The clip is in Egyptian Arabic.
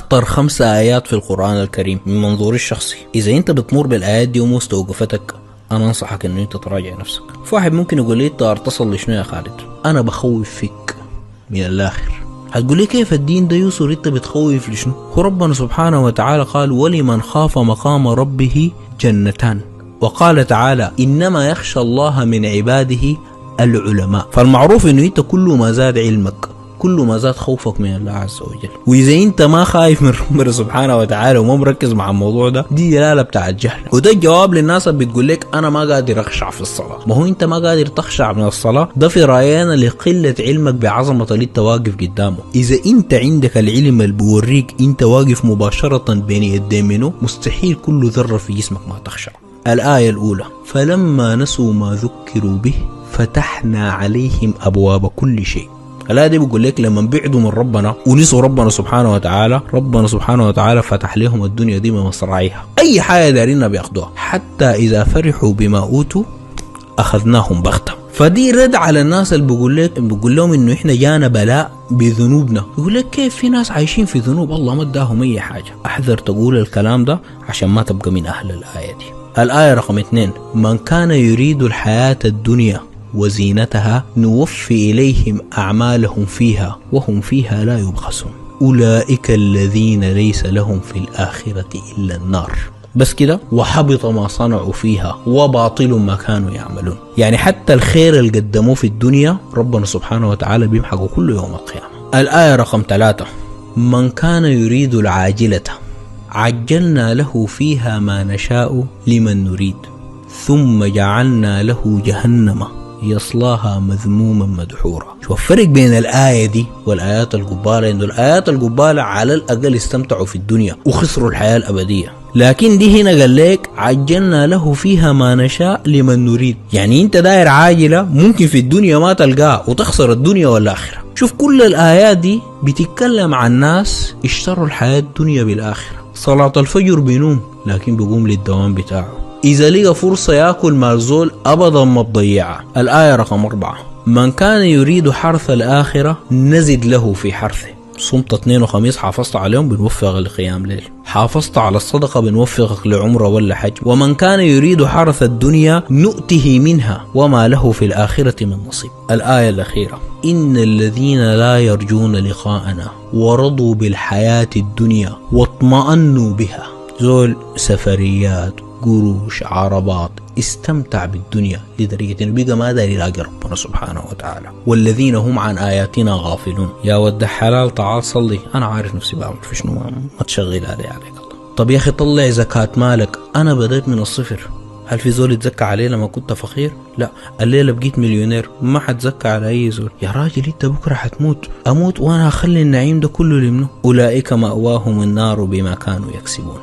أخطر 5 آيات في القرآن الكريم من منظوري الشخصي. إذا أنت بتمر بالآيات دي وما استوقفتك، أنا أنصحك إنه أنت تراجع نفسك. فواحد ممكن يقول لي أنت تصل لشنو يا خالد؟ أنا بخوف فيك من الآخر. هتقول لي كيف الدين ده يسر أنت بتخوف لشنو؟ هو ربنا سبحانه وتعالى قال ولمن خاف مقام ربه جنتان، وقال تعالى إنما يخشى الله من عباده العلماء. فالمعروف إنه أنت كل ما زاد علمك كل ما زاد خوفك من الله عز وجل. وإذا أنت ما خايف من ربنا سبحانه وتعالى وما مركز مع الموضوع ده، دي دلالة بتاع الجهل. وده الجواب للناس اللي بتقول لك أنا ما قادر أخشع في الصلاة. ما هو أنت ما قادر تخشع من الصلاة ده في رأينا لقلة علمك بعظمة اللي أنت واقف قدامه. إذا أنت عندك العلم اللي بوريك أنت واقف مباشرة بين يدين منه، مستحيل كل ذرة في جسمك ما تخشع. الآية الأولى فلما نسوا ما ذكروا به فتحنا عليهم أبواب كل شيء. الآية دي بيقول لك لما بعدوا من ربنا ونسوا ربنا سبحانه وتعالى، ربنا سبحانه وتعالى فتح لهم الدنيا دي بمصراعيها، أي حاجة دارينها بياخدوها، حتى إذا فرحوا بما أوتوا أخذناهم بغتة. فدي رد على الناس اللي بيقول لهم إنه إحنا جانا بلاء بذنوبنا. يقول لك كيف في ناس عايشين في ذنوب الله ما اداهم أي حاجة. أحذر تقول الكلام ده عشان ما تبقى من أهل الآية دي. الآية رقم 2 من كان يريد الحياة الدنيا وزينتها نوفي إليهم أعمالهم فيها وهم فيها لا يبخسون أولئك الذين ليس لهم في الآخرة إلا النار. بس كده، وحبط ما صنعوا فيها وباطل ما كانوا يعملون. يعني حتى الخير اللي قدموه في الدنيا ربنا سبحانه وتعالى بيمحقه كل يوم القيامة. الآية رقم 3 من كان يريد العاجلة عجلنا له فيها ما نشاء لمن نريد ثم جعلنا له جهنم يصلاها مذموما مدحورا. شو الفرق بين الآية دي والآيات القبالة؟ إنه الآيات القبالة على الأقل استمتعوا في الدنيا وخسروا الحياة الأبدية، لكن دي هنا قال لك عجلنا له فيها ما نشاء لمن نريد. يعني انت داير عاجلة ممكن في الدنيا ما تلقاها وتخسر الدنيا والآخرة. شوف كل الآيات دي بتتكلم عن ناس اشتروا الحياة الدنيا بالآخرة. صلاة الفجر بينوم لكن بيقوم للدوام بتاعه، إذا لقى فرصة يأكل مال زول أبدا ما بضيعها. الآية رقم 4 من كان يريد حرث الآخرة نزد له في حرثه. صمت 2 وخميس حافظت عليهم بنوفقك لقيام ليل، حافظت على الصدقة بنوفقك لعمرة ولا حج. ومن كان يريد حرث الدنيا نؤته منها وما له في الآخرة من نصيب. الآية الأخيرة إن الذين لا يرجون لقاءنا ورضوا بالحياة الدنيا واطمأنوا بها. زول سفريات، قروش، عربات، استمتع بالدنيا لدرجة انه بقى ما داري يلاقي ربنا سبحانه وتعالى. والذين هم عن آياتنا غافلون. يا ود حلال تعال صلي، انا عارف نفسي بعمل في شنو، ما تشغل علي عليك الله. طب يا اخي طلع زكاة مالك، انا بدأت من الصفر. هل في زول يتزكى عليه لما كنت فقير؟ لا. الليلة بقيت مليونير ما حتزكى على اي زول. يا راجل انت بكرة حتموت، اموت وانا اخلي النعيم ده كله لمنه؟ اولئك مأواهم النار بما كانوا يكسبون.